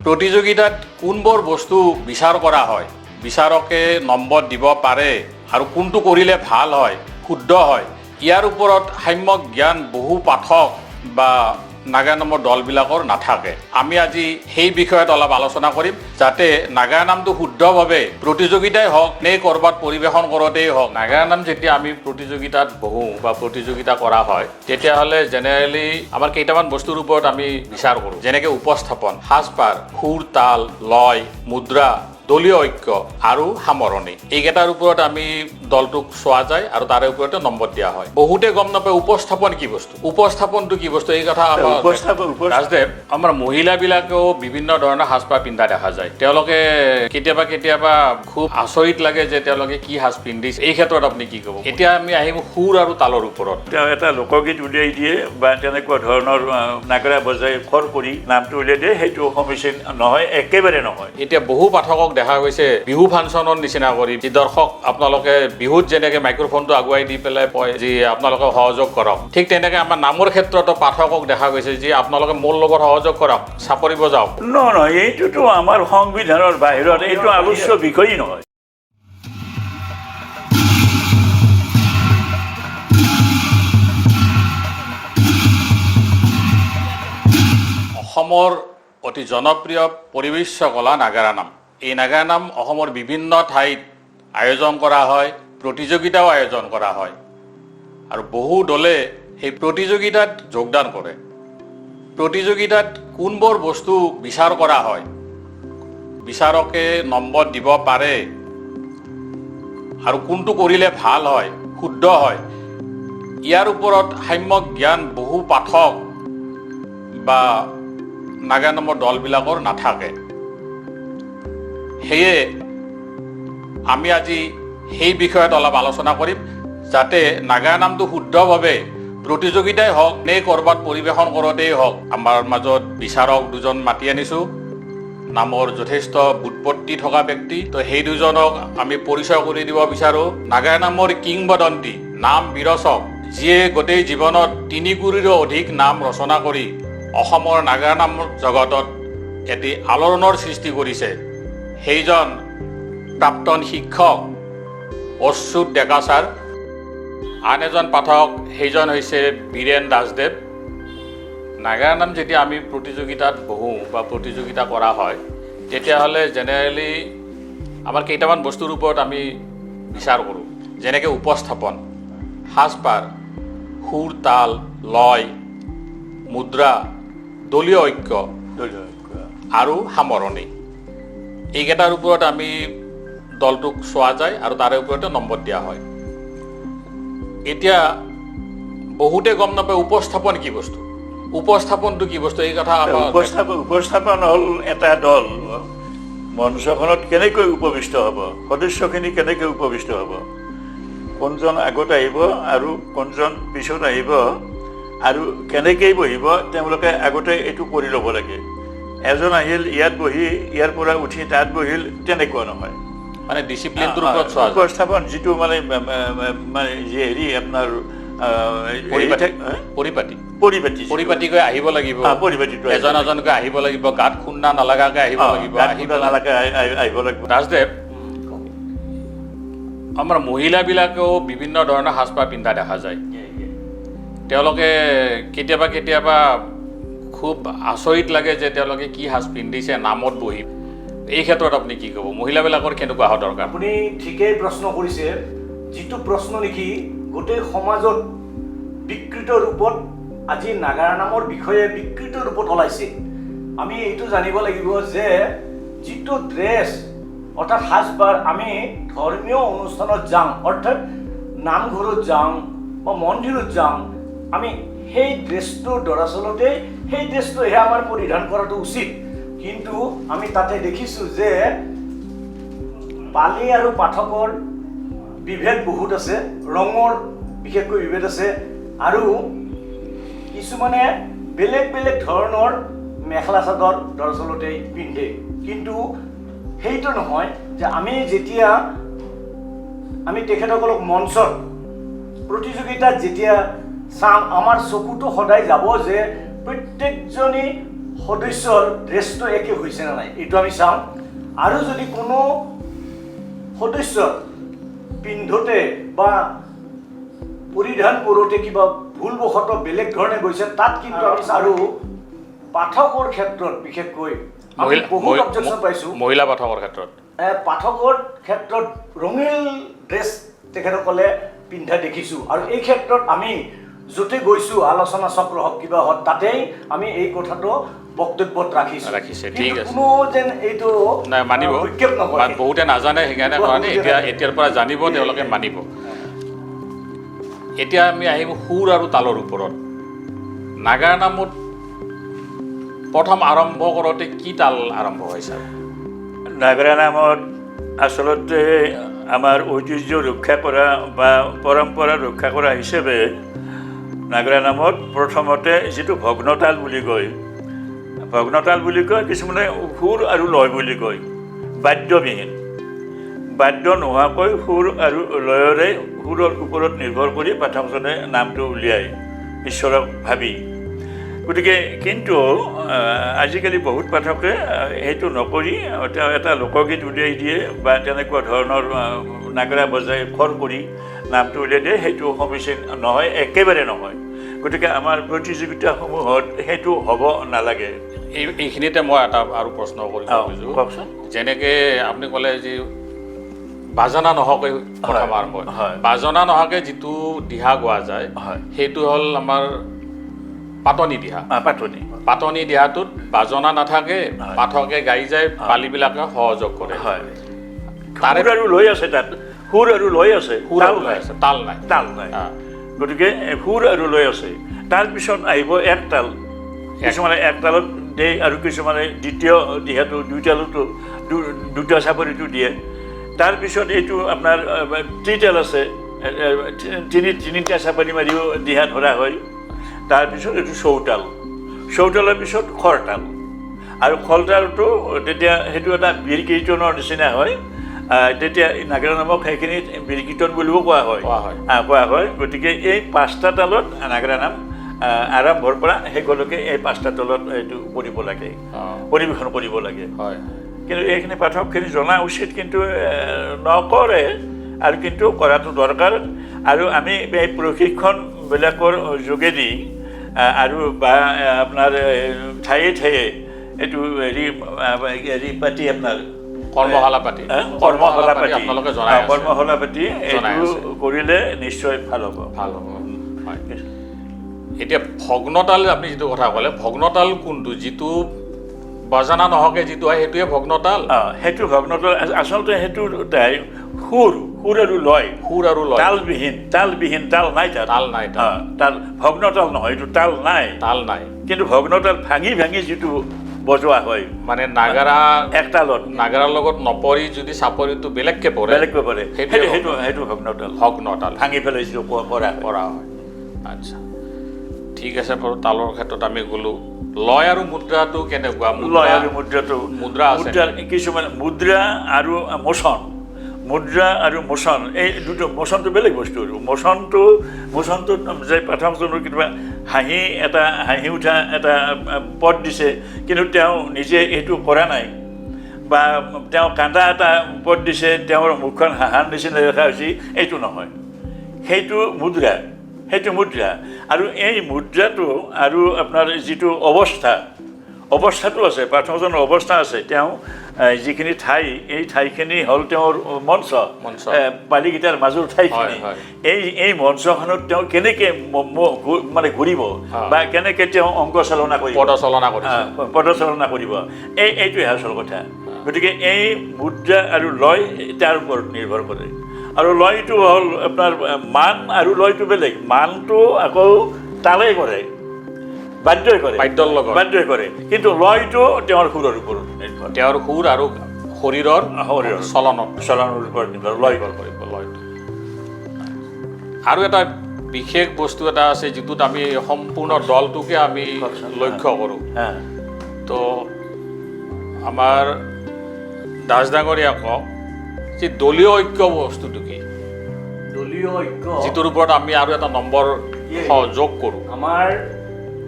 প্ৰতিযোগিতাত কোনবোৰ বস্তু বিচাৰ কৰা হয়, বিচাৰকে নম্বৰ দিব পাৰে আৰু কোনটো কৰিলে ভাল হয়, শুদ্ধ হয়, ইয়াৰ ওপৰত সাম্যক জ্ঞান বহু পাঠক বা নাগা নামৰ দলবিলাকৰ নাথাকে। আমি আজি সেই বিষয়ত অলপ আলোচনা কৰিম, যাতে নাগা নামটো শুদ্ধভাৱে প্ৰতিযোগিতাই হওক নে ক'ৰবাত পৰিৱেশন কৰোঁতেই হওক। নাগা নাম যেতিয়া আমি প্ৰতিযোগিতাত বহোঁ বা প্ৰতিযোগিতা কৰা হয়, তেতিয়াহ'লে জেনেৰেলি আমাৰ কেইটামান বস্তুৰ ওপৰত আমি বিচাৰ কৰোঁ, যেনেকৈ উপস্থাপন, সাজপাৰ, সুৰ, তাল, লয়, মুদ্ৰা, দলীয় ঐক্য আৰু সামৰণি। এইকেইটাৰ ওপৰত আমি দলটোক চোৱা যায় আৰু তাৰে ওপৰতে নম্বৰ দিয়া হয়। বহুতে গম নাপায় উপস্থাপন কি বস্তু, উপস্থাপনটো কি বস্তু, এই কথা আমাৰ উপস্থাপন ৰাজদেৱ, আমাৰ মহিলাবিলাকেও বিভিন্ন ধৰণৰ সাজপাৰ পিন্ধা দেখা যায়। তেওঁলোকে কেতিয়াবা কেতিয়াবা খুব আচৰিত লাগে যে তেওঁলোকে কি সাজ পিন্ধিছে। এই ক্ষেত্ৰত আপুনি কি ক'ব? এতিয়া আমি আহিম সুৰ আৰু তালৰ ওপৰত। তেওঁ এটা লোকগীত উলিয়াই দিয়ে বা তেনেকুৱা ধৰণৰ নাগৰা বজাই খৰ কৰি নামটো উলিয়াই দিয়ে, সেইটো সমীচীন নহয়, একেবাৰে নহয়। এতিয়া বহু পাঠকক দেখা গৈছে বিহু ফাংচনৰ নিচিনা কৰি, যি দৰ্শক আপোনালোকে বিহুত যেনেকে মাইক্ৰফোনটো আগুৱাই দি পেলাই কয় যে আপোনালোকে সহযোগ কৰক, ঠিক তেনেকে আমাৰ নামৰ ক্ষেত্ৰতো পাঠকক দেখা গৈছে যে আপোনালোকে মোৰ লগত সহযোগ কৰক, চাপৰি বজাওক। নহয় নহয়, এইটোতো আমাৰ সংবিধানৰ বাহিৰত, এইটো আলোচ্য বিষয়েই নহয়। অসমৰ অতি জনপ্ৰিয় পৰিৱেশ্য কলা নাগাৰা নাম। এই নাগাৰা নাম অসমৰ বিভিন্ন ঠাইত আয়োজন কৰা হয়, প্ৰতিযোগিতাও আয়োজন কৰা হয় আৰু বহু দলে সেই প্ৰতিযোগিতাত যোগদান কৰে। প্ৰতিযোগিতাত কোনবোৰ বস্তু বিচাৰ কৰা হয়, বিচাৰকে নম্বৰ দিব পাৰে আৰু কোনটো কৰিলে ভাল হয়, শুদ্ধ হয়, ইয়াৰ ওপৰত সাম্যক জ্ঞান বহু পাঠক বা নাগা নামৰ দলবিলাকৰ নাথাকে। সেয়ে আমি আজি সেই বিষয়ত অলপ আলোচনা কৰিম, যাতে নাগা নামটো শুদ্ধভাৱে প্ৰতিযোগিতাই হওক নে ক'ৰবাত পৰিৱেশন কৰোঁতেই হওক। আমাৰ মাজত বিচাৰক দুজন মাতি আনিছোঁ, নামৰ যথেষ্ট বুৎপত্তি থকা ব্যক্তি। তো সেই দুজনক আমি পৰিচয় কৰি দিব বিচাৰোঁ। নাগা নামৰ কিংবদন্তী নাম বিৰচক, যিয়ে গোটেই জীৱনত 3 কুৰিৰো অধিক নাম ৰচনা কৰি অসমৰ নাগা নাম জগতত এটি আলোড়নৰ সৃষ্টি কৰিছে, সেইজন প্ৰাক্তন শিক্ষক অচ্যুত ডেকা ছাৰ। আন এজন পাঠক, সেইজন হৈছে বীৰেণ দাসদেৱ। নাগা নাম যেতিয়া আমি প্ৰতিযোগিতাত বহোঁ বা প্ৰতিযোগিতা কৰা হয়, তেতিয়াহ'লে জেনেৰেলি আমাৰ কেইটামান বস্তুৰ ওপৰত আমি বিচাৰ কৰোঁ, যেনেকৈ উপস্থাপন, সাজপাৰ, সুৰ, তাল, লয়, মুদ্ৰা, দলীয় ঐক্য আৰু সামৰণি। এইকেইটাৰ ওপৰত আমি দলটোক চোৱা যায় আৰু তাৰে ওপৰতে নম্বৰ দিয়া হয়। এতিয়া বহুতে গম নাপায় উপস্থাপন কি বস্তু, উপস্থাপনটো কি বস্তু, এই কথা আমাৰ উপস্থাপন হ'ল এটা দল মঞ্চখনত কেনেকৈ উপবিষ্ট হ'ব, সদস্যখিনি কেনেকৈ উপবিষ্ট হ'ব, কোনজন আগত আহিব আৰু কোনজন পিছত আহিব আৰু কেনেকৈ বহিব, তেওঁলোকে আগতে এইটো কৰি ল'ব লাগে। এজন আহিল, ইয়াত বহি ইয়াৰ পৰা উঠি তাত বহিল, তেনেকুৱা নহয়। মানে ডিচিপ্লিনটোৰ ওপৰত চোৱা যায়। উপস্থাপন যিটো মানে মানে যি হেৰি আপোনাৰ হেৰি পৰিপাটি। হা? পৰিপাটি। পৰিপাটি যিটো। পৰিপাটিকৈ আহিব লাগিব। পৰিপাটিটো আহিব এজন লাগিব। এজনকৈ আহিব লাগিব, গাত খুন্দা নালাগাকৈ আহিব লাগিব। গাত আহি খুন্দা নালাগে আহিব লাগিব। ৰাজদেৱ, আমাৰ মহিলাবিলাকেও বিভিন্ন ধৰণৰ সাজপাৰ পিন্ধা দেখা যায়। তেওঁলোকে কেতিয়াবা কেতিয়াবা খুব আচৰিত লাগে যে তেওঁলোকে কি সাজ পিন্ধিছে নামত বহি। এই ক্ষেত্ৰত আপুনি কি ক'ব? মহিলাবিলাকৰ কেনেকুৱা হোৱা দৰকাৰ? আপুনি ঠিকেই প্ৰশ্ন কৰিছে, যিটো প্ৰশ্ন নেকি গোটেই সমাজত বিকৃত ৰূপত আজি নাগাৰা নামৰ বিষয়ে বিকৃত ৰূপত ওলাইছে। আমি এইটো জানিব লাগিব যে যিটো ড্ৰেছ অৰ্থাৎ সাজপাৰ আমি ধৰ্মীয় অনুষ্ঠানত যাওঁ, অৰ্থাৎ নামঘৰত যাওঁ বা মন্দিৰত যাওঁ, আমি সেই ড্ৰেছটো দৰাচলতে সেই ড্ৰেছটোহে আমাৰ পৰিধান কৰাটো উচিত। কিন্তু আমি তাতে দেখিছোঁ যে পালি আৰু পাঠকৰ বিভেদ বহুত আছে, ৰঙৰ বিশেষকৈ বিভেদ আছে আৰু কিছুমানে বেলেগ বেলেগ ধৰণৰ মেখেলা চাদৰ দৰাচলতে পিন্ধে। কিন্তু সেইটো নহয় যে আমি যেতিয়া আমি তেখেতসকলক মঞ্চত প্ৰতিযোগিতাত যেতিয়া চাম, আমাৰ চকুটো সদায় যাব যে প্ৰত্যেকজনী সদস্যৰ ড্ৰেছটো একে হৈছে নে নাই এইটো আমি চাওঁ। আৰু যদি কোনো সদস্যৰ পিন্ধোতে বা পৰিধান কৰোঁতে কিবা ভুলবশতঃ বেলেগ ধৰণে গৈছে, তাত কিন্তু আমি আৰু পাঠকৰ ক্ষেত্ৰত বিশেষকৈ আমি মহিলা বহুত অবজেকশ্যন পাইছোঁ। মহিলা পাঠকৰ ক্ষেত্ৰত, পাঠকৰ ক্ষেত্ৰত ৰঙীল ড্ৰেছ তেখেতসকলে পিন্ধা দেখিছোঁ। আৰু এই ক্ষেত্ৰত আমি য'তে গৈছোঁ, আলোচনা চক্ৰ হওক কিবা হওক, তাতেই আমি এই কথাটো বক্তব্যত ৰাখিছোঁ। ৰাখিছে, কিন্তু ঠিক আছে। কোনো যেন এইটো নাই মানিব, ভ্ৰূক্ষেপ নকৰে। বহুতে নাজানে, সেইকাৰণে বহুতে কোৱা নাই। এতিয়া নাজানে। এতিয়াৰ পৰা জানিব, তেওঁলোকে মানিব। এতিয়া আমি আহিম সুৰ আৰু তালৰ ওপৰত। নাগাৰা নামত প্ৰথম আৰম্ভ কৰোঁতে কি তাল আৰম্ভ হয় ছাৰ? নাগৰা নামত আচলতে আমাৰ ঐতিহ্য ৰক্ষা কৰা বা পৰম্পৰা ৰক্ষা কৰা হিচাপে নাগৰা নামত প্ৰথমতে যিটো ভগ্নতাল বুলি কয়, ভগ্নতাল বুলি কয়, কিছুমানে সুৰ আৰু লয় বুলি কয়, বাদ্যবিহীন, বাদ্য নোহোৱাকৈ সুৰ আৰু লয়ৰে, সুৰৰ ওপৰত নিৰ্ভৰ কৰি পাঠকজনে নামটো উলিয়ায় ঈশ্বৰক ভাবি। গতিকে কিন্তু আজিকালি বহুত পাঠকে সেইটো নকৰি তেওঁ এটা লোকগীত উলিয়াই দিয়ে বা তেনেকুৱা ধৰণৰ নাগৰা বজাই খৰ কৰি নামটো উলিয়াই দিয়ে। সেইটো সমীচীন নহয়, একেবাৰে নহয়। গতিকে আমাৰ প্ৰতিযোগিতাসমূহত সেইটো হ'ব নালাগে। এইখিনিতে মই এটা আৰু প্ৰশ্ন কৰিব খোজোঁ। কওকচোন। যেনেকে আপুনি ক'লে যে বাজনা নোহোৱাকৈ প্ৰথম আৰম্ভ হয়। বাজনা নোহোৱাকৈ যিটো দিহা গোৱা যায়, সেইটো হ'ল আমাৰ পাতনি দিহা। পাতনি। পাতনি দিহাটোত বাজনা নাথাকে, পাঠকে গাই যায়, পালিবিলাকে সহযোগ কৰে। তাৰে সুৰ আৰু লয় আছে তাত, সুৰ আৰু লয় আছে, সুৰ তাল আৰু লয় নাই। আছে, তাল নাই। তাল নাই। গতিকে সুৰ আৰু লয় আছে। তাৰপিছত আহিব এক তাল। কিছুমানে এক তালত দিয়ে আৰু কিছুমানে দ্বিতীয় দিহাটো দুই তালতো দুটা চাপৰিটো দিয়ে। তাৰপিছত এইটো আপোনাৰ ত্ৰিতাল আছে, তিনিটা চাপৰি মাৰিও দিহা ধৰা হয়। তাৰপিছত এইটো চৌতাল, চৌতালৰ পিছত খৰতাল। আৰু খৰতালটো তেতিয়া সেইটো এটা বীৰ কীৰ্তনৰ নিচিনা হয়। তেতিয়া নাগৰা নামক সেইখিনিত বীৰ কীৰ্তন বুলিও কোৱা হয়। কোৱা হয়। কোৱা হয়। গতিকে এই পাঁচটা তালত নাগৰা নাম আৰম্ভৰ পৰা শেষলৈকে এই পাঁচটা তালত এইটো কৰিব লাগে, পৰিৱেশন কৰিব লাগে। কিন্তু এইখিনি পাঠকখিনি জনা উচিত, কিন্তু নকৰে আৰু, কিন্তু কৰাটো দৰকাৰ। আৰু আমি এই প্ৰশিক্ষণবিলাকৰ যোগেদি আৰু বা আপোনাৰ ঠায়ে ঠায়ে এইটো হেৰি হেৰি পাতি আপোনাৰ কৰ্মশালা পাতি, কৰ্মশালা পাতি আপোনালোকে জনাই আছে। কৰ্মশালা পাতি জনাই এইটো আছে। কৰিলে নিশ্চয় ভাল হ'ব। ভাল হ'ব, হয়। এতিয়া ভগ্নতাল, আপুনি যিটো কথা ক'লে, ভগ্নতাল কোনটো? যিটো বাজানা নহকে যিটো হয় সেইটোৱে ভগ্নতাল। সেইটো ভগ্নতাল আচলতে সেইটো তাই সুৰ সুৰ আৰু লয়, সুৰ আৰু লয়, তালবিহীন, তালবিহীন, তাল নাই তাত। তাল নাই তাত। তাল ভগ্নতাল নহয়, এইটো তাল নাই। তাল নাই। কিন্তু ভগ্নতাল ভাঙি ভাঙি যিটো বজোৱা হয়, মানে নাগাৰা এক তালত, নাগাৰাৰ লগত নপৰি যদি চাপৰিটো বেলেগকে পৰে, বেলেগকৈ পৰে, সেইটোৱে সেইটো ভগ্নতাল। ভগ্নতাল। ভাঙি পেলাই যিটো কৰা হয়। কৰা হয়। আচ্ছা, ঠিক আছে বাৰু। তালৰ ক্ষেত্ৰত আমি গ'লো। লয় আৰু মুদ্ৰাটো কেনেকুৱা? লয় আৰু মুদ্ৰাটো, মুদ্ৰা আছে। মুদ্ৰা কিছুমান মুদ্ৰা আৰু মোচন, মুদ্ৰা আৰু মোচন এই দুটো, মোচনটো বেলেগ বস্তু। আৰু মোচনটোত যে পাঠকজনৰ কেতিয়াবা হাঁহি উঠা এটা পদ দিছে, কিন্তু তেওঁ নিজে এইটো কৰা নাই, বা তেওঁ কান্দা এটা পদ দিছে, তেওঁৰ মুখখন হাঁহাৰ নিচিনা দেখা হৈছে, এইটো নহয়, সেইটো মুদ্ৰা, সেইটো মুদ্ৰা। আৰু এই মুদ্ৰাটো আৰু আপোনাৰ যিটো অৱস্থা, অৱস্থাটো আছে, পাঠকজনৰ অৱস্থা আছে। তেওঁ যিখিনি ঠাই, এই ঠাইখিনি হ'ল তেওঁৰ মঞ্চ, মঞ্চ। পালিকেইটাৰ মাজৰ ঠাইখিনি। হয়, হয়। এই মঞ্চখনত তেওঁ কেনেকে মানে ঘূৰিব বা কেনেকে তেওঁ অংক চালনা কৰিব, পদচালনা কৰিছে। পদচালনা কৰিব, এইটোৱে আচল কথা। গতিকে এই মুদ্ৰা আৰু লয় তাৰ ওপৰত নিৰ্ভৰ কৰে। আৰু লয়টো হ'ল আপোনাৰ মান আৰু লয়টো বেলেগ। মানটো আকৌ তালেই কৰে, বাদ্যই কৰে, বাদ্যৰ লগত। বাদ্যই কৰে, কিন্তু লয়টো তেওঁৰ সুৰৰ ওপৰত নিৰ্ভৰ। তেওঁৰ সুৰ আৰু শৰীৰৰ শৰীৰৰ চলনত, চলনৰ ওপৰত নিৰ্ভৰ লয়। নিৰ্ভৰ কৰিব লয়টো। আৰু এটা বিশেষ বস্তু এটা আছে যিটোত আমি সম্পূৰ্ণ দলটোকে আমি লক্ষ্য কৰোঁ। তো আমাৰ দাস ডাঙৰীয়া কওক যে দলীয় ঐক্য বস্তুটো কি, দলীয় ঐক্য যিটোৰ ওপৰত আমি আৰু এটা নম্বৰ যোগ কৰোঁ। আমাৰ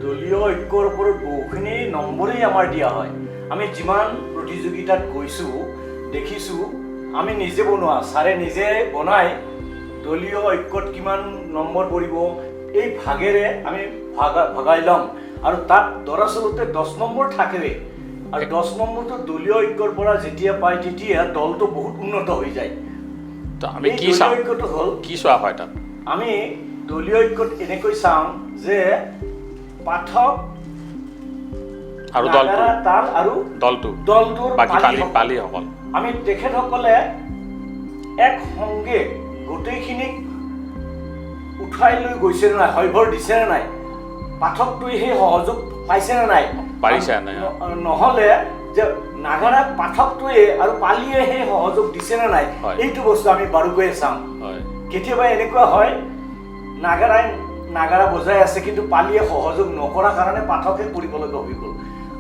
দলীয় ঐক্যৰ ওপৰত বহুখিনি নম্বৰেই আমাৰ দিয়া হয়। আমি যিমান প্ৰতিযোগিতাত গৈছোঁ, দেখিছোঁ, আমি নিজে বনোৱা, ছাৰে নিজে বনাই দলীয় ঐক্যত কিমান নম্বৰ পৰিব এই ভাগেৰে আমি ভগাই ল'ম। আৰু তাত দৰাচলতে 10 নম্বৰ থাকেই, আৰু 10 নম্বৰটো দলীয় ঐক্যৰ পৰা যেতিয়া পায় তেতিয়া দলটো বহুত উন্নত হৈ যায়। তো আমি এই কি দলীয় চাওঁ, ঐক্যটো হ'ল কি চোৱা হয় তাত? আমি দলীয় ঐক্যত এনেকৈ চাওঁ যে পাঠক আৰু দলটো, নাগাৰা তাল আৰু দলটো, দলটোৰ বাকী পালিসকল। পালিসকল। আমি তেখেতসকলে একসংগে গোটেইখিনিক উঠাই লৈ গৈছে নে নাই, হয়ভৰ দিছে নে নাই, পাঠকটোৱে সেই সহযোগ পাইছে নে নাই, পাৰিছে নাই, নহ'লে যে নাগাৰা পাঠকটোৱে আৰু পালিয়ে সেই সহযোগ দিছে নে নাই, এইটো বস্তু আমি বাৰুকৈয়ে চাওঁ। কেতিয়াবা এনেকুৱা হয় নাগাৰাই নাগাৰা বজাই আছে কিন্তু পালিয়ে সহযোগ নকৰাৰ কাৰণে পাঠকে কৰিব লগা হৈ গ'ল,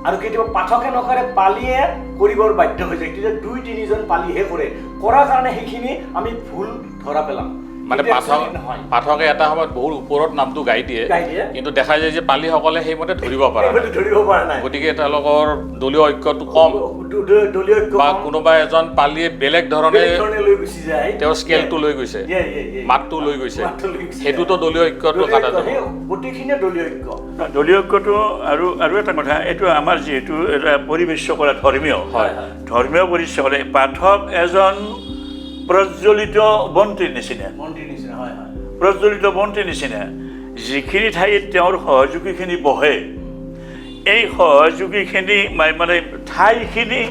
আৰু কেতিয়াবা পাঠকে নকৰে পালিয়ে কৰিবৰ বাধ্য হৈ যায়। তেতিয়া 2-3জন পালিহে কৰে, কৰাৰ কাৰণে সেইখিনি আমি ভুল ধৰা পেলাম। মানে কিন্তু actually নহয়। পাঠকে এটা সময়ত বহুত ওপৰত নামটো গাই দিয়ে, গাই দিয়ে। কিন্তু দেখা যায় যে পালিসকলে সেইমতে ধৰিব পৰা নাই, সেইমতে ধৰিব পৰা নাই, গতিকে তেওঁলোকৰ দলীয় ঐক্যটো কম, দলীয় ঐক্য বা কম। কোনোবা এজন পালিয়ে বেলেগ ধৰণে বেলেগ ধৰণে লৈ গুচি যায়, তেওঁৰ স্কেলটো লৈ গৈছে, মাতটো লৈ গৈছে, মাতটো লৈ গুচি যায়। সেইটোতো দলীয় ঐক্যটো দলীয় কাটা ঐক্য, যাব। সেই গোটেইখিনিয়ে দলীয় ঐক্য। দলীয় ঐক্যটো আৰু এটা কথা, এইটো আমাৰ যিহেতু এটা পৰিবেশ্য কৰা ধৰ্মীয়, ধৰ্মীয় পৰিবেশ্য কৰে পাঠক এজন প্ৰজ্বলিত বন্তিৰ নিচিনা, মন্ত্ৰীৰ নিচিনা, হয় হয়, প্ৰজ্বলিত বন্তিৰ নিচিনা। যিখিনি ঠাইত তেওঁৰ সহযোগীখিনি বহে, এই সহযোগীখিনি মানে ঠাইখিনি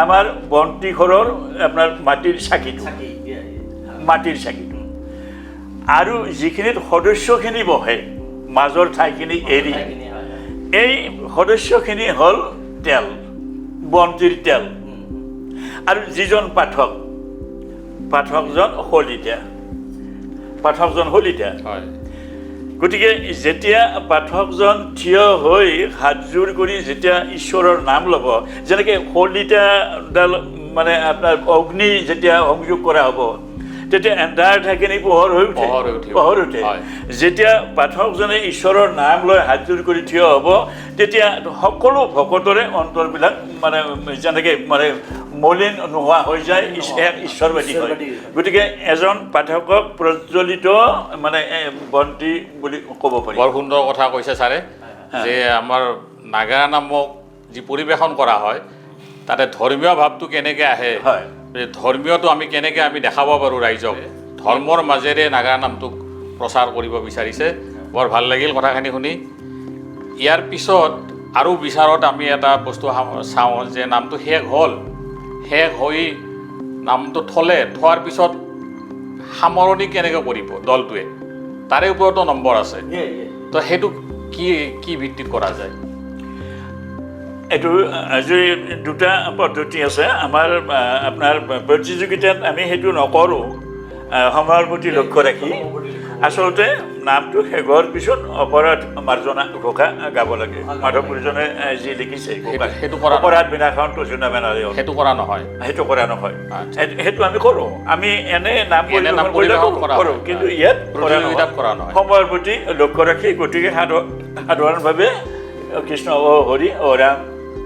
আমাৰ বন্তি ঘৰৰ আপোনাৰ মাটিৰ চাকিটো, চাকি, মাটিৰ চাকিটো, আৰু যিখিনিত সদস্যখিনি বহে মাজৰ ঠাইখিনি এৰি, ঠাইখিনি, হয়, হয়। এই সদস্যখিনি হ'ল তেল, বন্তিৰ তেল। আৰু যিজন পাঠক, পাঠকজন শলিতা, পাঠকজন শলিতা। গতিকে যেতিয়া পাঠকজন থিয় হৈ হাতযোৰ কৰি যেতিয়া ঈশ্বৰৰ নাম ল'ব, যেনেকৈ শলিতাডাল মানে আপোনাৰ অগ্নি যেতিয়া সংযোগ কৰা হ'ব, তেতিয়া এন্ধাৰ ঠাইখিনি পোহৰ হৈ উঠে, পোহৰ হৈ উঠিব। পোহৰ উঠে। যেতিয়া পাঠকজনে ঈশ্বৰৰ নাম লৈ হাতযোৰ কৰি থিয় হ'ব, তেতিয়া সকলো ভকতৰে অন্তৰবিলাক মানে যেনেকৈ মানে মলিন নোহোৱা হৈ যায়, এক ঈশ্বৰবাদী হয়। ঈশ্বৰবাদী হয়। গতিকে এজন পাঠকক প্ৰজ্বলিত মানে বন্তি বুলি ক'ব পাৰি। বৰ সুন্দৰ কথা কৈছে ছাৰে, যে আমাৰ নাগাৰা নামক যি পৰিৱেশন কৰা হয় তাতে ধৰ্মীয় ভাৱটো কেনেকৈ আহে, এই ধৰ্মীয়টো আমি কেনেকৈ দেখাব পাৰোঁ ৰাইজক, ধৰ্মৰ মাজেৰে নাগাৰা নামটোক প্ৰচাৰ কৰিব বিচাৰিছে। বৰ ভাল লাগিল কথাখিনি শুনি। ইয়াৰ পিছত আৰু বিচাৰত আমি এটা বস্তু চাওঁ যে নামটো শেষ হ'ল, শেষ হৈ নামটো থ'লে, থোৱাৰ পিছত সামৰণি কেনেকৈ কৰিব দলটোৱে, তাৰে ওপৰতো নম্বৰ আছে। তো সেইটো কি ভিত্তিত কৰা যায়? এইটো আজি দুটা পদ্ধতি আছে আমাৰ। আপোনাৰ প্ৰতিযোগিতাত আমি সেইটো নকৰোঁ, সময়ৰ প্ৰতি লক্ষ্য ৰাখি। আচলতে নামটো শেষ হোৱাৰ পিছত অপৰাধ মাৰ্জনা ঘোষা গাব লাগে। মাধৱ গুৰুজনে যি লিখিছে ঘোষা, সেইটো কৰা নহয়। অপৰাধ বিনাশন তজুনা বেনাৰে সেইটো কৰা নহয়। সেইটো কৰা নহয়। সেইটো আমি কৰোঁ, আমি এনে নাম এনে নাম পৰিৱেশন কৰিলে পৰিৱেশন কৰা কৰোঁ, হয়। কিন্তু ইয়াত কৰা প্ৰতিযোগিতাত কৰা নহয়। সময়ৰ প্ৰতি লক্ষ্য ৰাখি। গতিকে সাধাৰণভাৱে কৃষ্ণ অ হৰি অ ৰাম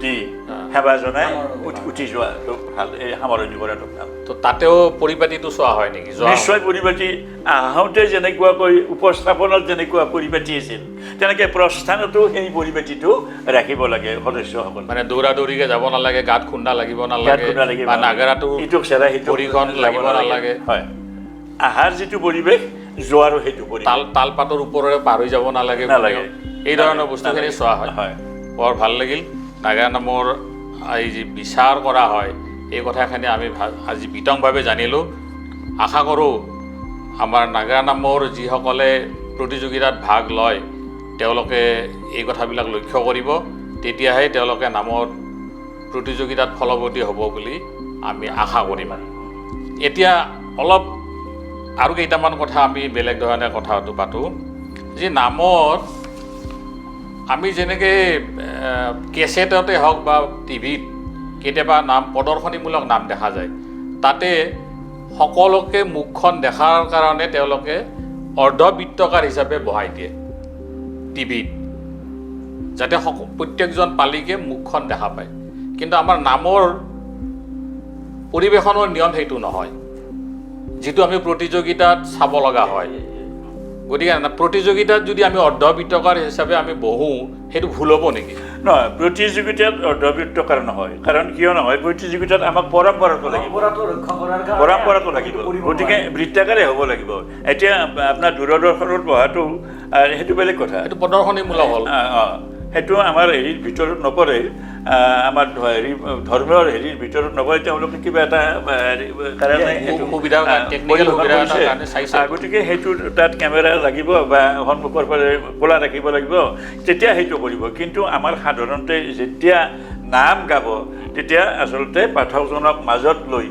দি সেৱা জনাই উঠি যোৱাটো ভাল, এই সামৰণি কৰাটো ভাল। তো তাতেও পৰিপাটিটো চোৱা হয় নেকি? নিশ্চয় পৰিপাটি। আহোঁতে যেনেকুৱাকৈ উপস্থাপনত যেনেকুৱা পৰিপাটি আছিল, তেনেকৈ প্ৰস্থানতো সেই পৰিপাটিটো ৰাখিব লাগে সদস্যসকলে। মানে দৌৰা দৌৰিকে যাব নালাগে, গাত খুন্দা লাগিব গাত নালাগে, খুন্দা লাগিব বা নালাগে। নাগাৰাটো ইটোক চেৰাই সিটোক ভৰিখন যাব লাগিব নালাগে। হয়, আহাৰ যিটো পৰিৱেশ, যোৱাৰো সেইটো পৰিৱেশ। তালপাতৰ ওপৰেৰে পাৰ হৈ যাব নালাগে, নালাগে। এই ধৰণৰ বস্তুখিনি নালাগে। চোৱা হয়। বৰ ভাল লাগিল। নাগাৰা নামৰ এই যি বিচাৰ কৰা হয়, এই কথাখিনি আমি আজি বিতংভাৱে জানিলোঁ। আশা কৰোঁ আমাৰ নাগাৰা নামৰ যিসকলে প্ৰতিযোগিতাত ভাগ লয় তেওঁলোকে এই কথাবিলাক লক্ষ্য কৰিব, তেতিয়াহে তেওঁলোকে নামৰ প্ৰতিযোগিতাত ফলৱতী হ'ব বুলি আমি আশা কৰিম। এতিয়া অলপ আৰু কেইটামান কথা আমি বেলেগ ধৰণে কথাটো পাতোঁ। যি নামত আমি যেনেকৈ কেছেটতে হওক বা টিভিত কেতিয়াবা নাম প্ৰদৰ্শনীমূলক নাম দেখা যায়, তাতে সকলোকে মুখখন দেখাৰ কাৰণে তেওঁলোকে অৰ্ধবৃত্তকাৰ হিচাপে বহাই দিয়ে টিভিত। যাতে প্ৰত্যেকজন পালিকে মুখখন দেখা পায়। কিন্তু আমাৰ নামৰ পৰিৱেশনৰ নিয়ম সেইটো নহয়, যিটো আমি প্ৰতিযোগিতাত চাব লগা হয়। গতিকে প্ৰতিযোগিতাত যদি আমি অৰ্ধবৃত্তকাৰ হিচাপে আমি বহোঁ, সেইটো ভুল হ'ব নেকি? নহয়, প্ৰতিযোগিতাত অৰ্ধবৃত্তকাৰ নহয়। কাৰণ কিয় নহয়? প্ৰতিযোগিতাত আমাক পৰম্পৰাটো লাগিব। পৰম্পৰাটো ৰক্ষা কৰাৰ কাৰণে পৰম্পৰাটো লাগিব। সেইটো কৰিব গতিকে নোৱাৰি। বৃত্তাকাৰে হ'ব লাগিব। এতিয়া আপোনাৰ দূৰদৰ্শনত বহাটো সেইটো বেলেগ কথা। সেইটো প্ৰদৰ্শনীমূলক হ'ল। সেইটো আমাৰ হেৰিৰ ভিতৰত নপৰে, আমাৰ হেৰি ধৰ্মীয় হেৰিৰ ভিতৰত নপৰে। তেওঁলোকে কিবা এটা হেৰি কাৰণে সেইটো সুবিধাৰ কাৰণে, technical পৰিৱেশন সুবিধা এটাৰ কৰিছে। কাৰণে চাইছে। গতিকে সেইটো তাত কেমেৰা লাগিব বা সন্মুখৰ ফালে খোলা ৰাখিব লাগিব, তেতিয়া সেইটো কৰিব। কিন্তু আমাৰ সাধাৰণতে যেতিয়া নাম গাব, তেতিয়া আচলতে পাঠকজনক মাজত লৈ,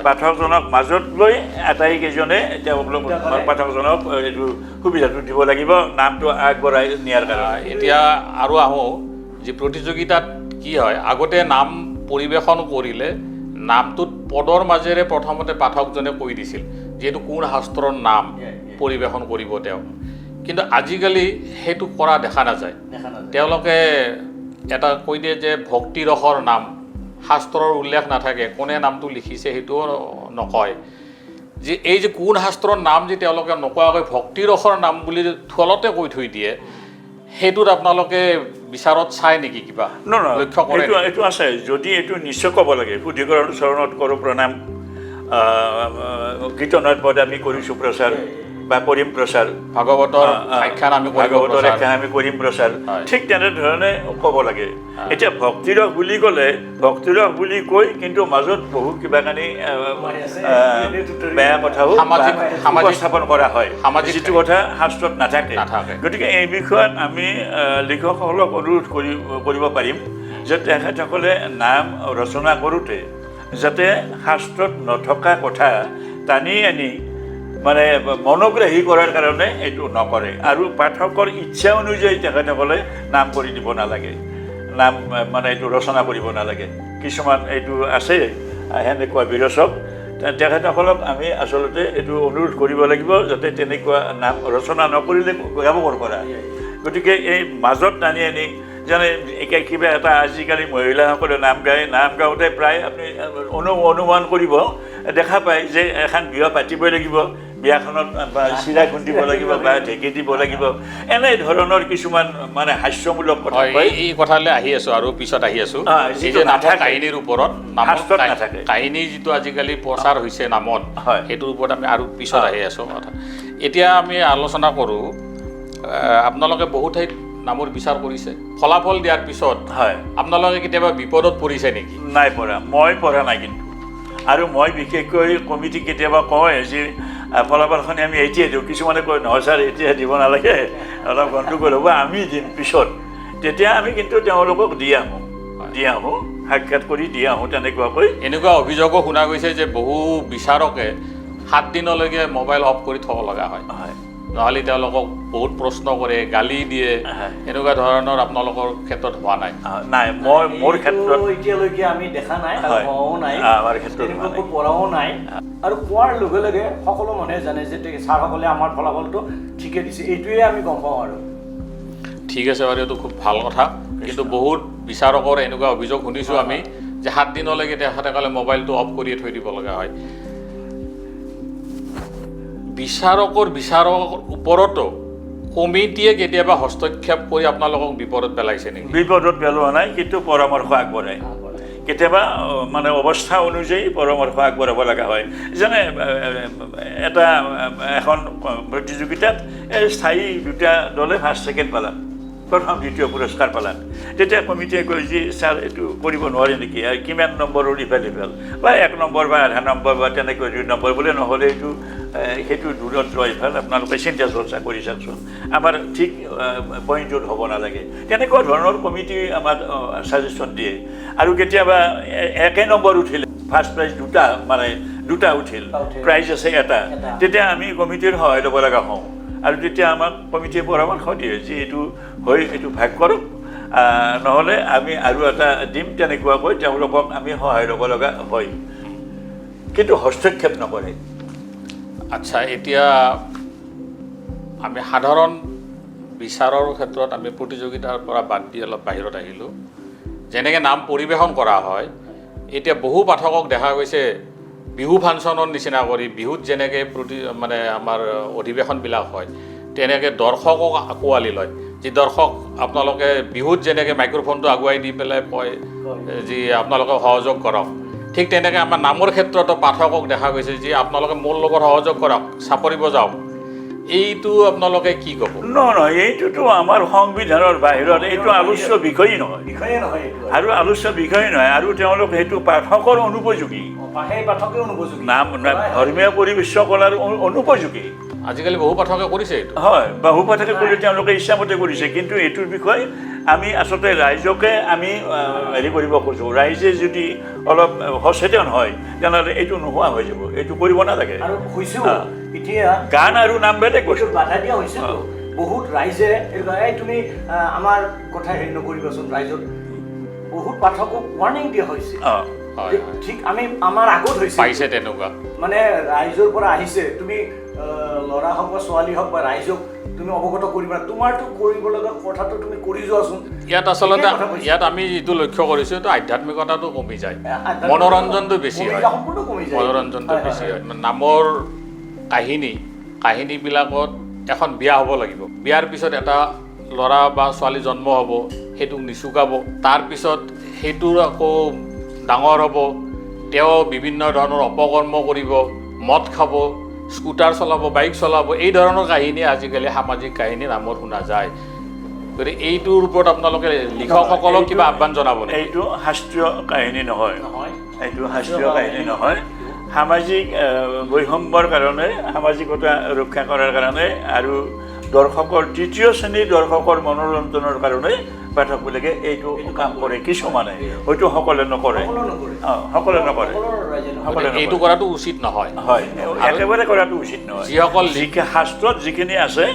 পাঠকজনক মাজত লৈ আটাইকেইজনে তেওঁলোক পাঠকজনক এইটো সুবিধাটো দিব লাগিব নামটো আগবঢ়াই নিয়াৰ কাৰণে। এতিয়া আৰু আহোঁ যে প্ৰতিযোগিতাত কি হয়, আগতে নাম পৰিৱেশন কৰিলে নামটোত পদৰ মাজেৰে প্ৰথমতে পাঠকজনে কৈ দিছিল যিহেতু কোন শাস্ত্ৰৰ নাম পৰিৱেশন কৰিব তেওঁ। কিন্তু আজিকালি সেইটো কৰা দেখা নাযায়। দেখা নাযায়। তেওঁলোকে এটা কৈ দিয়ে যে ভক্তিৰসৰ নাম, শাস্ত্ৰৰ উল্লেখ নাথাকে, কোনে নামটো লিখিছে সেইটোও নকয়। যে এই যে কোন শাস্ত্ৰৰ নাম যে তেওঁলোকে নোকোৱাকৈ ভক্তিৰসৰ নাম বুলি থলতে কৈ থৈ দিয়ে, সেইটোত আপোনালোকে বিচাৰত চাই নেকি কিবা? নহয়। লক্ষ্য কৰে? এইটো এইটো আছে। যদি এইটো নিশ্চয় ক'ব লাগে, শুদ্ধিকৰণ চৰণত কৰোঁ প্ৰণাম, কীৰ্তনৰ পদ আমি কৰিছোঁ প্ৰচাৰ বা কৰিম প্ৰচাৰ, ভাগৱতৰ আখ্যান আমি কৰিব ভাগৱতৰ প্ৰচাৰ। আখ্যান আমি কৰিম প্ৰচাৰ, ঠিক তেনেধৰণে ক'ব লাগে। এতিয়া ভক্তিৰস বুলি ক'লে, ভক্তিৰস বুলি কৈ কিন্তু মাজত বহু কিবা কানি সোমাই আছে। সেইটো ধৰি বেয়া কথাও উপস্থাপন কৰা হয়, যিটো কথা শাস্ত্ৰত নাথাকে। নাথাকে। গতিকে এই বিষয়ত আমি লিখকসকলক অনুৰোধ কৰিব পাৰিম যে তেখেতসকলে নাম ৰচনা কৰোঁতে যাতে শাস্ত্ৰত নথকা কথা টানি আনি মানে মনোগ্ৰাহী কৰাৰ কাৰণে এইটো নকৰে, আৰু পাঠকৰ ইচ্ছা অনুযায়ী তেখেতসকলে নাম কৰি দিব নালাগে, নাম মানে এইটো ৰচনা কৰিব নালাগে। কিছুমান এইটো আছে সেনেকুৱা বিৰচক, তেখেতসকলক আমি আচলতে এইটো অনুৰোধ কৰিব লাগিব যাতে তেনেকুৱা নাম ৰচনা নকৰিলে গাব ক'ৰ পৰা। গতিকে এই মাজত টানি আনি যেনে এতিয়া কিবা এটা আজিকালি মহিলাসকলে নাম গায়, নাম গাওঁতে প্ৰায় আপুনি অনুমান কৰিব, দেখা পায় যে এখন বিয়া পাতিবই লাগিব, বিয়াখনত বা চিৰা খুন্দিব লাগিব বা ঢেঁকী দিব লাগিব, এনে ধৰণৰ কিছুমান মানে হাস্যমূলক কথা কয়। এই কথালৈ আহি আছো আৰু পিছত আহি আছো। এই যিটো যে নামৰ নাথাকে। কাহিনীৰ ওপৰত, নামৰ শাস্ত্ৰত নাথাকে। কাহিনী যিটো আজিকালি প্ৰচাৰ হৈছে নামত, সেইটোৰ ওপৰত আমি আৰু পিছত আহি আছো কথা। এতিয়া আমি আলোচনা কৰোঁ, আপোনালোকে বহু ঠাইত নামৰ বিচাৰ কৰিছে, ফলাফল দিয়াৰ পিছত আপোনালোকে কেতিয়াবা বিপদত পৰিছে নেকি? নাই পৰা, মই পৰা নাই কিন্তু। আৰু মই বিশেষকৈ কমিটিক কেতিয়াবা কওঁ যে ফলাফলখিনি আমি এতিয়াই দিওঁ, কিছুমানে কয় নহয় ছাৰ এতিয়া দিব নালাগে, অলপ গণ্ডগোল হ'ব, আমি দিম পিছত। তেতিয়া আমি কিন্তু তেওঁলোকক দি আহোঁ, সাক্ষাৎ কৰি দি আহোঁ তেনেকুৱাকৈ। এনেকুৱা অভিযোগো শুনা গৈছে যে বহু বিচাৰকে 7 দিনলৈকে মোবাইল অফ কৰি থ'ব লগা হয়, নহ'লে তেওঁলোকক বহুত প্ৰশ্ন কৰে, গালি দিয়ে। এনেকুৱা ধৰণৰ আপোনালোকৰ ক্ষেত্ৰত হোৱা নাই? নাই, মই মোৰ এইটো ক্ষেত্ৰত এতিয়ালৈকে আমি দেখা নাই আৰু হোৱাও নাই। আমাৰ ক্ষেত্ৰত হোৱা তেনেকুৱাকৈ নাই। পঢ়াও নাই। আৰু কোৱাৰ লগে লগে সকলো মানুহে জানে যে ছাৰসকলে আমাৰ ফলাফলটো ঠিকে দিছে, এইটোৱে আমি গম পাওঁ আৰু। ঠিক আছে বাৰু, এইটো খুব ভাল কথা। কিন্তু বহুত বিচাৰকৰ এনেকুৱা অভিযোগ শুনিছোঁ আমি যে 7 দিনলৈকে তেখেতসকলে মোবাইলটো অফ কৰিয়ে থৈ দিব লগা হয়। বিচাৰকৰ ওপৰতো কমিটিয়ে কেতিয়াবা হস্তক্ষেপ কৰি আপোনালোকক বিপদত পেলাইছে নেকি? বিপদত পেলোৱা নাই, কিন্তু পৰামৰ্শ আগবঢ়ায়। কেতিয়াবা মানে অৱস্থা অনুযায়ী পৰামৰ্শ আগবঢ়াব লগা হয়। যেনে এখন প্ৰতিযোগিতাত এই স্থায়ী দুটা দলে ফাৰ্ষ্ট ছেকেণ্ড পালাক, প্ৰথম দ্বিতীয় পুৰস্কাৰ পালাক, তেতিয়া কমিটিয়ে কয় যে ছাৰ এইটো কৰিব নোৱাৰে নেকি, আৰু কিমান নম্বৰৰ ইফাল সিফাল বা 1 নম্বৰ বা আধা নম্বৰ বা তেনেকৈ 2 নম্বৰ বোলে, নহ'লে এইটো, সেইটো দূৰত যোৱা ইফাল আপোনালোকে চিন্তা চৰ্চা কৰি চাওকচোন, আমাৰ ঠিক পইণ্টটোত হ'ব নালাগে, তেনেকুৱা ধৰণৰ কমিটি আমাক ছাজেশ্যন দিয়ে। আৰু কেতিয়াবা একে নম্বৰ উঠিলে ফাৰ্ষ্ট প্ৰাইজ দুটা, মানে দুটা উঠিল, দুটা উঠিল। প্ৰাইজ আছে এটা, এটা। তেতিয়া আমি কমিটিৰ সহায় ল'ব লগা হওঁ। আৰু তেতিয়া আমাক কমিটিয়ে পৰামৰ্শ দিয়ে যে এইটো হৈ এইটো ভাগ কৰক, নহ'লে আমি আৰু এটা দিম, তেনেকুৱাকৈ তেওঁলোকক আমি সহায় ল'ব লগা হয়, কিন্তু হস্তক্ষেপ নকৰে। আচ্ছা, এতিয়া আমি সাধাৰণ বিচাৰৰ ক্ষেত্ৰত আমি প্ৰতিযোগিতাৰ পৰা বাদ দি অলপ বাহিৰত আহিলোঁ। যেনেকৈ নাম পৰিৱেশন কৰা হয়, এতিয়া বহু পাঠকক দেখা গৈছে বিহু ফাংচনৰ নিচিনা কৰি, বিহুত যেনেকৈ মানে আমাৰ অধিৱেশনবিলাক হয়, তেনেকৈ দৰ্শকক আঁকোৱালি লয়। যি দৰ্শক আপোনালোকে বিহুত যেনেকৈ মাইক্ৰফোনটো আগুৱাই দি পেলাই কয় যি আপোনালোকে সহযোগ কৰক, ঠিক তেনেকৈ আমাৰ নামৰ ক্ষেত্ৰতো পাঠকক দেখা গৈছে যে আপোনালোকে মোৰ লগত সহযোগ কৰক, চাপৰি বজাওক। এইটো আপোনালোকে কি ক'ব? নহয় নহয়, এইটোতো আমাৰ সংবিধানৰ বাহিৰত, এইটো আলোচ্য বিষয়েই নহয়। বিষয়ে নহয় এইটো। আৰু আলোচ্য বিষয় নহয়, আৰু তেওঁলোক সেইটো পাঠকৰ অনুপযোগী। সেই পাঠকে অনুপযোগী। নাম ধৰ্মীয় পৰিৱেশ কৰাৰ অনুপযোগী। আজিকালি বহু পাঠকে কৰিছে এইটো। হয়, বহু পাঠকে কৰি তেওঁলোকে ইচ্ছামতে কৰিছে, কিন্তু এইটোৰ বিষয়ে আমি আচলতে ৰাইজকে আমি হেৰি কৰিব খোজোঁ। ৰাইজে যদি অলপ সচেতন হয়, তেনেহ'লে এইটো নোহোৱা হৈ যাব, এইটো কৰিব নালাগে। আৰু হৈছেও এতিয়া। গান আৰু নাম বেলেগ এইটো বস্তু। বাধা দিয়া হৈছেতো। বহুত ৰাইজে এই তুমি আমাৰ কথা হেৰি নকৰিবাচোন, ৰাইজত বহুত পাঠকক ৱাৰ্ণিং দিয়া হৈছে। হয়। ঠিক আমি আমাৰ আগত হৈছে। পাইছে তেনেকুৱা। মানে ৰাইজৰ পৰা আহিছে, তুমি ল'ৰা হওক বা ছোৱালী হওক বা ৰাইজক তুমি অৱগত কৰিবা, তোমাৰতো কৰিব লগা কথাটো তুমি কৰি যোৱাচোন। ইয়াত আচলতে ঠিকেই কথা কৈছে। ইয়াত আমি যিটো লক্ষ্য কৰিছোঁ, এইটো আধ্যাত্মিকতাটো কমি যায়, আধ্যাত্মিকতা মনোৰঞ্জনটো বেছি কমি হয়। যায়, সম্পূৰ্ণ কমি যায়। মনোৰঞ্জনটো হয়, হয়, বেছি হয়। হয়। নামৰ কাহিনীবিলাকত এখন বিয়া হ'ব লাগিব, বিয়াৰ পিছত এটা ল'ৰা বা ছোৱালী জন্ম হ'ব, সেইটোক নিচুকাব, তাৰপিছত সেইটোৰ আকৌ ডাঙৰ হ'ব, তেওঁ বিভিন্ন ধৰণৰ অপকৰ্ম কৰিব, মদ খাব, স্কুটাৰ চলাব, বাইক চলাব, এই ধৰণৰ কাহিনী আজিকালি সামাজিক কাহিনী নামত শুনা যায়। গতিকে এইটোৰ ওপৰত আপোনালোকে লিখকসকলক কিবা আহ্বান জনাব নেকি? এইটো শাস্ত্ৰীয় কাহিনী নহয়। নহয়। এইটো শাস্ত্ৰীয় কাহিনী নহয়। সামাজিক বৈষম্যৰ কাৰণে, সামাজিকতা ৰক্ষা কৰাৰ কাৰণে আৰু দৰ্শকৰ, তৃতীয় শ্ৰেণীৰ দৰ্শকৰ মনোৰঞ্জনৰ কাৰণে পাঠকবিলাকে এইটো কাম কৰে। কিছুমানে, হয়তো সকলোৱে নকৰে। সকলো নকৰে। সকলোৱে নকৰে। সকলো ৰাইজে নকৰে। সকলোৱে এইটো নকৰে। কৰাটো উচিত নহয়। হয়, একেবাৰে কৰাটো উচিত নহয়। যিসকল শাস্ত্ৰত যিখিনি আছে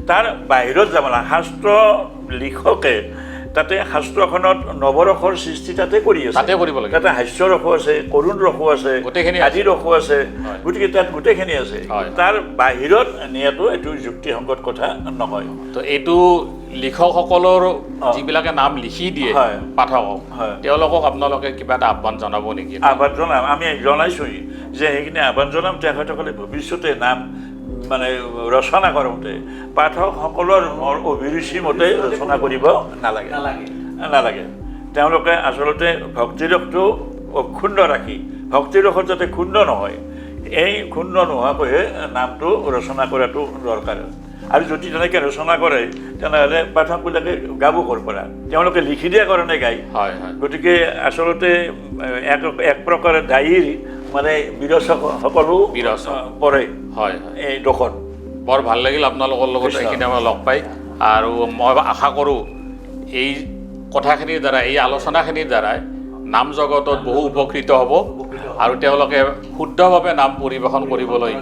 তাৰ বাহিৰত যাব নালাগে। শাস্ত্ৰ লিখকে তাতে শাস্ত্ৰখনত নৱৰসৰ সৃষ্টি তাতে কৰি আছে। তাতে কৰিব লাগে। তাতে হাস্যৰসো আছে, কৰুণ ৰসো আছে, গোটেইখিনি আছে। আদি ৰসো আছে, গতিকে তাত গোটেইখিনি আছে। তাৰ বাহিৰত নিয়াটো এইটো যুক্তিসংগত কথা নহয়। তো এইটো লিখকসকলৰ যিবিলাকে নাম লিখি দিয়ে পাঠকক, তেওঁলোকক আপোনালোকে কিবা এটা আহ্বান জনাব নেকি? আহ্বান জনাম, আমি জনাইছোঁৱেই যে সেইখিনি আহ্বান জনাম। তেখেতসকলে ভৱিষ্যতে নাম মানে ৰচনা কৰোঁতে পাঠকসকলৰ অভিৰুচি মতে ৰচনা কৰিব নালাগে। নালাগে। নালাগে। তেওঁলোকে আচলতে ভক্তিৰসটো অক্ষুণ্ণ ৰাখি, ভক্তিৰসত যাতে ক্ষুণ্ণ নহয়, এই ক্ষুণ্ণ নোহোৱাকৈহে নামটো ৰচনা কৰাটো দৰকাৰ। আৰু যদি তেনেকৈ ৰচনা কৰে, তেনেহ'লে পাঠকবিলাকে গাব ক'ৰ পৰা? তেওঁলোকে লিখি দিয়াৰ কাৰণে গায়। হয় হয়। গতিকে আচলতে এক প্ৰকাৰে দায়ীৰ মানে বিৰচকসকলো বিৰচক। পৰে হয় হয়। এই দোষত। বৰ ভাল লাগিল আপোনালোকৰ লগত কৃষ্ণ। এইখিনি আমাৰ লগ পাই, আৰু মই আশা কৰোঁ এই কথাখিনিৰ দ্বাৰা, এই আলোচনাখিনিৰ দ্বাৰাই নাম জগতত বহু উপকৃত হ'ব আৰু তেওঁলোকে শুদ্ধভাৱে নাম পৰিৱেশন কৰিবলৈ,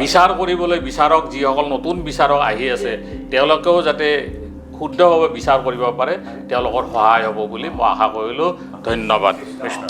বিচাৰ কৰিবলৈ, বিচাৰক যিসকল নতুন বিচাৰক আহি আছে তেওঁলোকেও যাতে শুদ্ধভাৱে বিচাৰ কৰিব পাৰে, তেওঁলোকৰ সহায় হ'ব বুলি মই আশা কৰিলোঁ। ধন্যবাদ। কৃষ্ণ।